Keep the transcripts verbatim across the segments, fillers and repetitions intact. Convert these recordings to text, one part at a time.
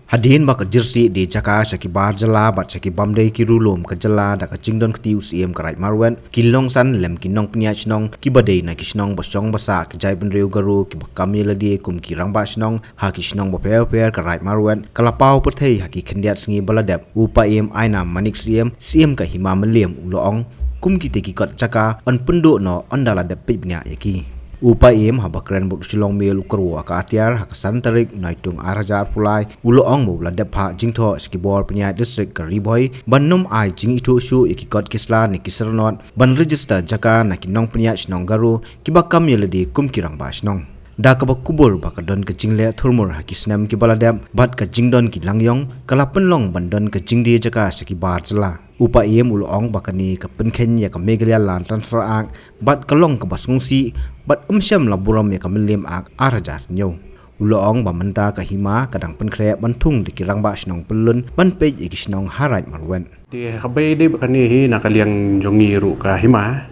Hadien ba ka jyrsieh die jaka sha ki bar jylla bad sha ki bym dei ki riewlum ka jylla da ka jingdon kti u Syiem ka Raij Marwet, ki longsan lem ki nongpynïaid shnong kiba dei na ki shnong ba shong ba sah ki jaitbynriew Garo kiba kam ïa lade kum ki rangbah shnong ha ki shnong bapher bapher ka Raij Marwet, ka la paw pyrthei ha ki khyndiat sngi ba la dep. U Paiem Ainam Manik Syiem, Syiem ka Hima Mylliem, u la ong, kum kite ki kot jaka yn pynduh noh ynda la dep peit bniah ïa ki. U Paiem haba kren bad u Shillong Mail u kyrwoh ka atiar ha ka san tarik u Naitung ar hajar arphew lai, u la ong ba u la dep phah jingthoh sha ki bor pynïaid district ka Ri Bhoi ban nym ai jingithuh shuh ïa ki kot ki sla ne ki syrnod ban register jaka na ki nongpynïaid shnong Garo kiba kam ïa lade kum ki rangbah shnong. Da kaba kubur ba ka don ka jingleh thurmur ha ki snem kiba la dep bad ka jingdon ki langïong, ka la pynlong ban don ka jingdie jaka sha ki bar jylla. U Paiem u la ong ba kane ka pynkheiñ ïa ka Meghalaya Land Transfer Act bad ka long kaba sngewsih bad ym shym la burom ïa ka Mylliem Act ar hajar hynñiew. U la ong ba mynta ka Hima ka dang pynkhreh ban thung da ki rangbah shnong pyllun ban peit ïa ki shnong ha Raij Marwet. Te haba ïadei bad kane hi, na ka liang jong ngi ruh ka Hima,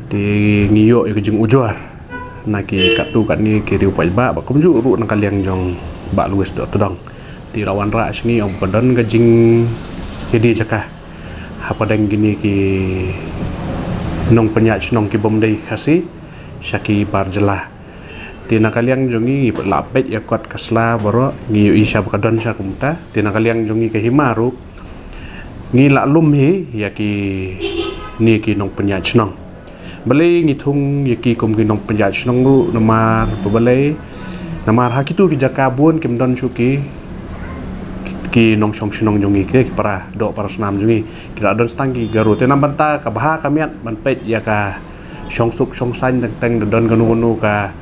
te ngi ïoh ïa ka jingujor na ki katto katne ki riew paidbah, bad kumjuh ruh na ka liang jong Bah Louis Dohtdong. Te la wanrah sha ngi ong ba don ka jingïadie jaka hapdeng kine ki nongpynïaid shnong ki bym dei Khasi sha ki bar jylla. Te na ka liang jong ngi, ngi la peit ïa kot ka sla baroh, ngi ïohi sha ba ka don sha kumta. Te na ka liang jong ngi ka Hima ruh, ngi la lum hi ïa kine ki nongpynïaid shnong. Balei ngi thung ïa ki kum ki nongpynïaid shnong ruh, namar ba balei? Namar ha kito ki jaka bun kim don shuh ki, ki nongshong shnong jong ngi, ki, ki para doh para snam jong ngi. Ki la don tang ki Garo. Te na bynta ka bha ka miat ban peit ïa ka shongsuk shongsaiñ, teng teng da don kano kano ka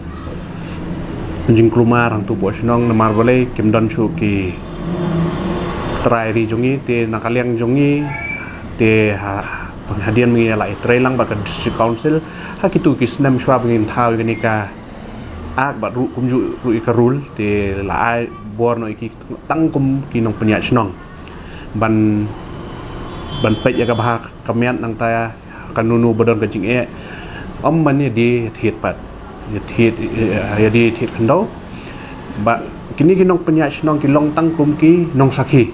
jingkulmar hangto hapoh shnong, namar balei? Kim don shuh ki trai ri jong ngi. Te na ka liang jong ngi, te ha, hadien ba ngi la ïatreilang bad ka District Council ha kito ki snem shuwa ba ngin thaw ïa kane ka Act bad ruh kumjuh ruh ïa ka rule, te la ai bor noh ïa ki tang kum ki nongpynïaid shnong ban, ban peit ïa ka bha ka miat, nangta kano kano ba don ka jingeh, ym ban ïadie thied pat, ïadie thied, ïadie thied khyndew. Ba kine ki nongpynïaid shnong ki long tang kum ki nongsakhi.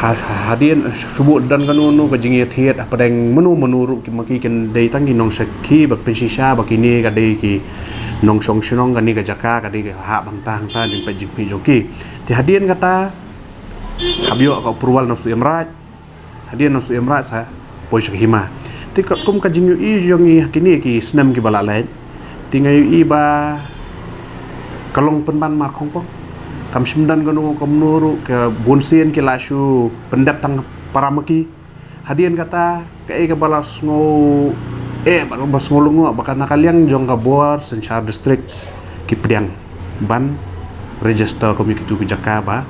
Ha, ha, hadien shu buh don kano kano ka jingïathied hapdeng mano mano ruh, ki ma ki kin dei tang ki nongsakhi ba pynshisha ba kine ka dei ki nongshong shnong, kane ka jaka ka dei ka hap hangta hangta jingpeit jingpeit jong ki. Te hadien kata, hap ïoh ka approval na u Syiem Raij, hadien na u Syiem Raij sa poi sha ka Hima. Te ka, kum ka jingïohi jong ngi ha kine ki snem kiba la leit, te nga ïohi ba ka long pynban mar khongpong. Kam shym don kano kano ruh, ka bun sien ki la shu pyndep tang para ma ki. Hadien kata, kaei kaba la sngew, eh, ba, ba sngew lyngngoh ba ka na ka liang jong ka bor synshar district ki pdiang ban register kum ïa kito ki jaka ba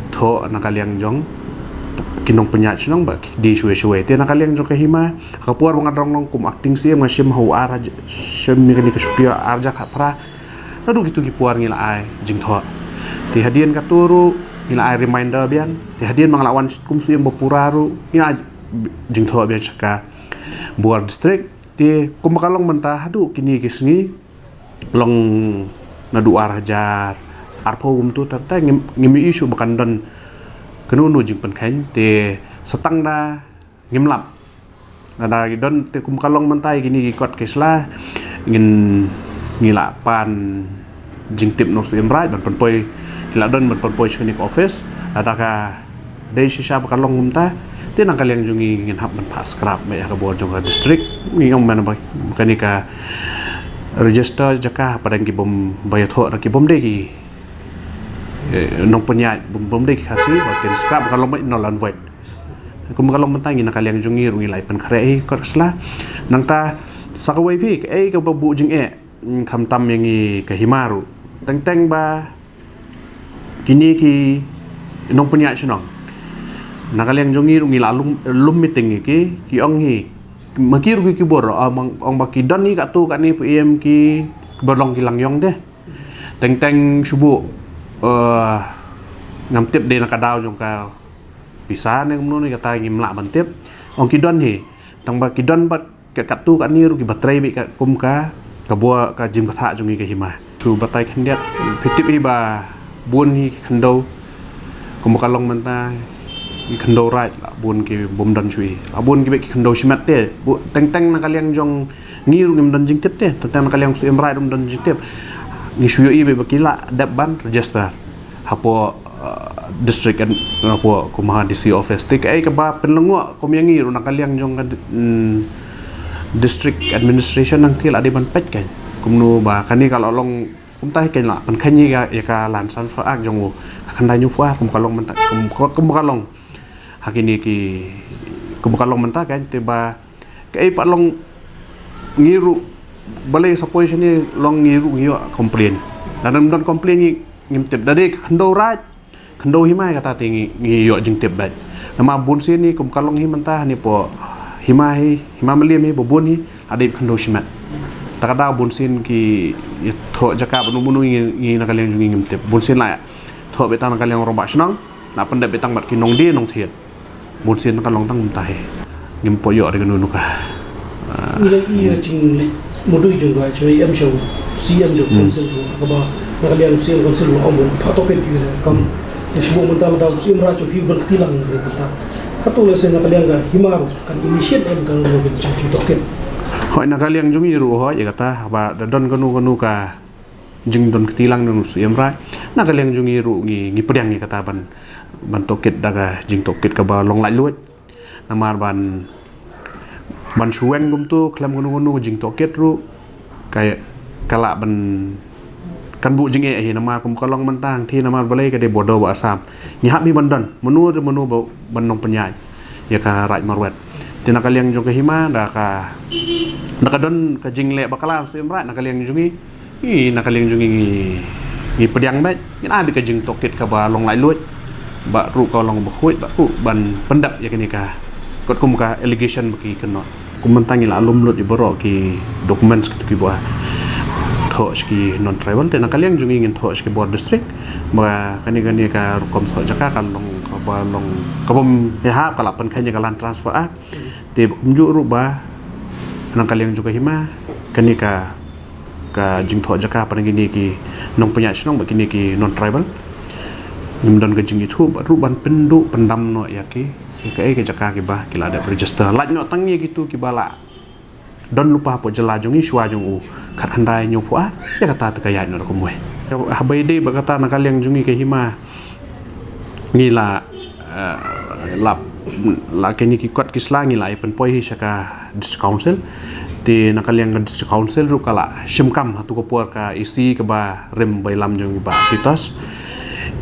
thoh na ka liang jong ki nongpynïaid shnong ba ki die shuwa shuwa. Te na ka liang jong ka Hima, ha ka por ba nga dang long kum acting Syiem, nga shim ha u ar haj-, shim ïa kane ka shuki ar hajar khatphra. Naduh kito ki por ngi la ai jingthoh. Te hadien kato ruh ngi la ai reminder biang. Te hadien ba nga la wan kum Syiem ba pura ruh, ngi la ai jingthoh biang sha ka bor district. Te kumba ka long mynta haduh kine ki sngi, long naduh ar hajar arphew kumto, tang tang ngim, ngim ïohi shuh ba kan don kano kano jingpynkheiñ. Te sa tang da ngim lap. Lada ki don, te kum ka long mynta ïa kine ki kot ki sla, ngin, ngi la pan jingtip na u Syiem Raij ban pynpoi, ki la don ban pynpoi sha kane ka office. Lada ka dei shisha ba ka long kumta, te na ka liang jong ngi ngin hap ban phah scrap beit ha ka bor jong ka district. Ngi ong mynba kane ka register jaka hapdeng ki bym ba ïathoh, na ki bym dei ki, eh, nongpynïaid, bym, bym dei ki Khasi, ba kin scrap, ba ka long beit null and void. Kum ka long mynta, ngi na ka liang jong ngi ruh ngi la pynkhreh hi kot ka sla. Nangta sa kawei phi, kaei kaba buh jingeh, mm, khamtam ïa ngi ka Hima ruh, teng teng ba kine ki nongpynïaid shnong, na ka liang jong ngi ruh ngi la lum, lum meeting ïa ki, ki ong hi, ma ki ruh ki bor, ong, ong ba ki don hi katto katne phi ïohi ki ba long ki langïong de. Teng teng shu buh, eh, ngam tip, dei na ka daw jong ka pisa ne kumno ne, kata ngim lah ban tip. Ong ki don hi, tang ba ki don bad ka katto katne ruh kiba trei beit ka kum ka, ka bor ka jingbthah jong ngi ka Hima. Shu batai khyndiat, phi tip hi ba Bun hi ki khyndew, kumba ka long mynta, ki khyndew raid la bun ki bym don shuh hi. La bun ki beit ki khyndew shimet te. Bu-, teng teng na ka liang jong ngi ruh ngim don jingtip te. Teng teng na ka liang Supreme raid ruh ngim don jingtip. Ngi shu ïohi beit ba ki la dep ban register hapoh, uh, district and hapoh kumba D C office. Te kaei kaba pynlyngngoh kum ïa ngi ruh na ka liang jong ka di-, mm, district administration nangta la dei ban peit kein. Kumno ba kane ka la long kumta hi kein la pynkheiñ ïa ka, ïa ka Land Transfer Act jong u. Ka khyndai hynñiewphew ar kumba ka long mynta, kum, kum, kumba ka long. Ha kine ki, kumba ka long mynta kein te ba kaei pat long ngi ruh balei sa poi shane long ngi ruh ngi ïoh complain. Lada ym don complain ngi ngim tip, da dei ka khyndew raid, khyndew hima kata te ngi, ngi ïoh jingtip beit. Namar bun sien hi kumba ka long hi mynta hangne hapoh hima hi, hima Mylliem hi ba bun hi la dei khyndew shimet. Ta ka daw bun sien ki ïathoh jaka bad mano mano ngi, ngi na ka liang jong ngi ngim tip. Bun sien la ïathoh beit tang na ka liang rangbah shnong, la pyndep beit tang bad ki nongdie nongthied. Bun sien ka long tang mynta hi. Ngim poi ïoh re kano kano ka. Ah, ngi la ïa jingmudui jong ka, jong em jong C M jong council jong kaba na ka liang C M council la ong bun pha tohkit ïa ka kam. Te shu mynta la dau C M ra jong phi ban kti lang re mynta. Hato lehse na ka liang ka hima ruh kan initiate em kano kano ka jingtohkit? Hooid, na ka liang jong ngi ruh hooid ïa kata ba da don kano kano ka jingdon kti lang jong C M ra. Na ka liang jong ngi ruh ngi, ngi pdiang ïa kata ban, ban tohkit da ka jingtohkit kaba long laitluid. Namar ban, ban shu weng kumto khlem kano kano ka jingtohkit ruh ka, ka lah ban, kan buh jingeh hi namar kumba ka long mynta hangthie namar balei ka dei border bad Assam. Ngi hap hi ban don mano re mano ba ban nongpynïaid ïa ka raid marwet. Te na ka liang jong ka hima da ka, da ka don ka jingleh bakla C M ra na ka liang jong ngi. Ngi na ka liang jong ngi, ngi, ngi pdiang beit, ngin ai beit ka jingtohkit kaba long laitluid, bad ruh ka long bakhuid, bad ruh ban pyndep ïa kane ka, katkum ka allegation ba ki kynnoh. Kum mynta ngi la lum lut ïa baroh ki documents kitu kiba thoh sha ki non tribal, te na ka liang jong ngi ngin thoh sha ki bor district ba kane kane ka rukom thoh jaka ka long kaba long kabym ïahap, ka la pynkheiñ ïa ka Land Transfer Act. Te kumjuh ruh ba na ka liang jong ka hima kane ka ka jingthoh jaka pat na kine ki nongpynïaid shnong bad kine ki non tribal. Ngim don ka jingithuh bad ruh ban pynduh pyndam noh ïa ki, ïa kaei ka jaka kiba ki la dep register. Lait noh tang ïa kitu kiba la don lypa hapoh jylla jong ngi shuwa jong u khatkhyndai hynñiewphew ar, ïa kata te ka ïaid noh da kumwei. Haba ïadei bad kata na ka liang jong ngi ka hima ngi la, eh, la, la kine ki kot ki sla ngi la ïa pynpoi hi sha ka District Council. Te na ka liang ka District Council ruh ka la shim kam ha tu ka por ka E C kaba rim ba ïalam jong i Bah Titos.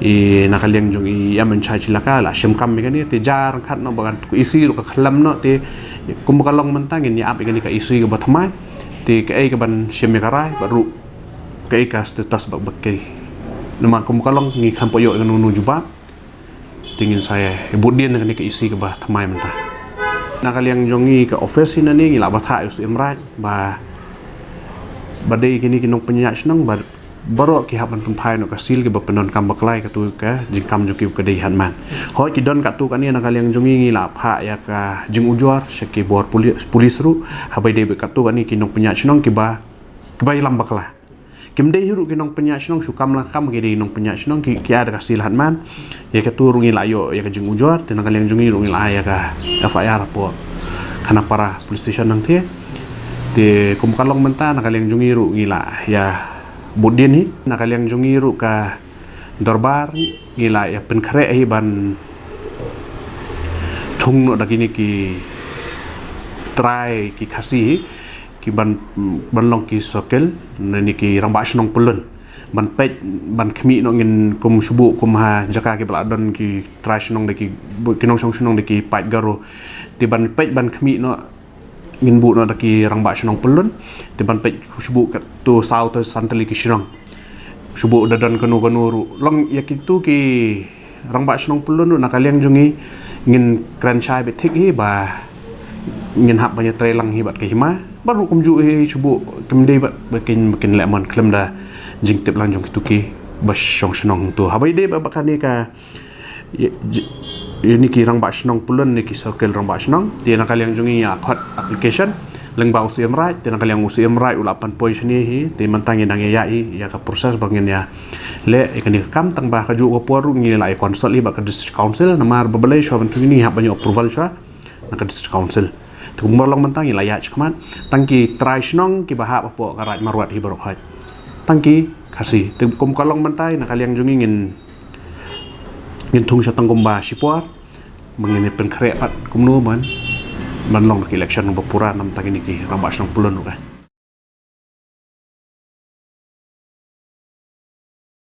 I na ka liang jong i M in charge ilaka la shim kam ïa kane te jar khat noh ba kan tu ka E C ruh ka khlem noh te kumba ka long mynta ngin ïa ap ïa kane ka E C kaba thymmai. Te kaei kaban shim ïa ka rai bad ruh kaei ka status bad ba kaei. Namar kumba ka long ngi khlem poi ïoh ïa kano kano jubab. Te ngin sa ïa bud dien kane ka E C kaba thymmai mynta. Na ka liang jong ngi ka office hi nangne ngi la batai ïa u Syiem Raij ba, ba dei kine ki nongpynïaid shnong ba baroh ki hap ban pynphai noh ka seal kiba pyndonkam bakla ïa katu ka jingkam jong ki ba ka dei hadman. Hooid ki don katto katne na ka liang jong ngi ngi la phah ïa ka jingujor sha ki bor puli-, police ruh haba ïadei bad katto katne ki nongpynïaid shnong kiba, kiba ïalam bakla. Kim dei hi ruh ki nongpynïaid shnong, shu kam la kam ki dei nongpynïaid shnong ki, ki ai da ka seal hadman. Ïa katu ruh ngi la ïoh ïa ka jingujor, te na ka liang jong ngi ruh ngi la ai ïa ka F I R hapoh Khanapara Police Station nangta. Te kum ka long mynta na ka liang jong ngi ruh ngi la ïa bud dien hi, na ka liang jong ngi ruh ka dorbar ngi la ïa pynkhreh hi ban thung noh da kine ki trai ki Khasi hi. Ki ban, ban long ki circle, ne ni ki rangbah shnong pyllun. Ban peit, ban khmih noh ngin kum shu buh kum ha jaka kiba la don ki trai shnong da ki, ki nongshong shnong da ki paid Garo. Te ban peit ban khmih noh ngin buh noh da ki rangbah shnong pyllun. Te ban peit shu buh katto saw to san tylli ki shnong. Shu buh da don kano kano ruh. Long ïa kitu ki rangbah shnong pyllun ruh na ka liang jong ngi ngin kren shai beit thik hi ba ngin hap ban ïatrei lang hi bad ka hima. Bad ruh kumjuh hi shu buh kim dei bad ba kin, ba kin leh mon khlem da jingtip lang jong kitu kiba shong shnong tu. Haba ïadei bad, bad kane ka ïa, ïa, ïa ni ki rangbah shnong pyllun, ni ki circle rangbah shnong. Te na ka liang jong ngi ïa khot application Lyngba u Syiem Raij, te na ka liang u Syiem Raij u la pan poi shane hi, te mynta ngi dang ïa ïa i ïa ka process ba ngin ïa leh ïa kane ka kam, tang ba ha kajuh ka por ruh ngi la ïa consult hi bad ka District Council, namar ba balei shuwa ban tu ngi hap ban ïoh approval shuwa na ka District Council. Te kumba long mynta ngi la ïa shikmat, tang ki trai shnong kiba hap hapoh ka Raid Marwat hi baroh khoit. Tang ki Khasi. Te kum ka long mynta na ka liang jong ngi ngin ngin thung sha tang kumba shipor ba ngin pynkhreh pat kumno ban ban long da ki election ba pura namar tang kine ki rangbah shnong Pyllun ruh ka.